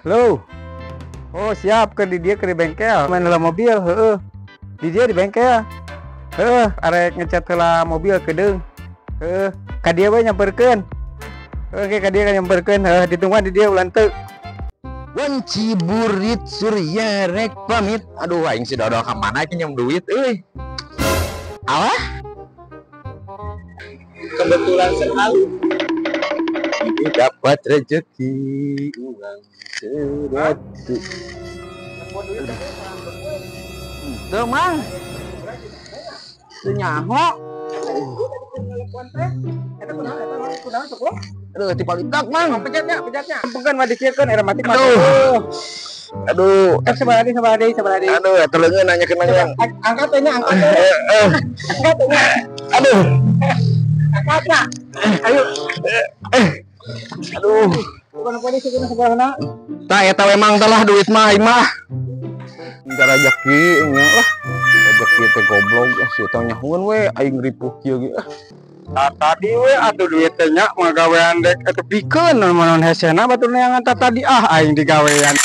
Halo. Oh, siap ke di dia ke di bengkel. Main heula mobil, heeh. Di dia di bengkel. Heeh, arek ngecat heula mobil kedeung. Heeh, ka dieu we nyamperkeun. Oke, ka dieu kan nyamperkeun, heuh, ditungguan di dia ulah teu. Wanci burit surya rek pamit. Aduh, aing si dodol ka mana pinjam duit euy. Alah, Kebetulan sekali. Ini dapat rezeki uang 100. Tuh, Mang. Teu nyaho. Aduh, tipalitak, Mang. Pencetnya, pencetnya. Bukan mah dikiekeun era mati mah. Aduh. Aduh, Eh, sebelah deui, sebelah deui, sebelah deui. Aduh, eta leungeun nanya ke nanya. Angkat teh nya, angkat teh. Angkat teh nya. Aduh, Angkat nya. Ayo. Aduh. Bukan polisi kudu sebelah. Tah eta we, Mang, teh lah duit mah aing mah. Enggak rezeki nya lah. Rezeki teh goblok ah, si eta nyahoeun we aing ripuh kieu ge ah. Nah, tadi we atuh duit teh nya ngagawean dek atuh pikeun naon hesena batur neangan tadi ah aing digawean.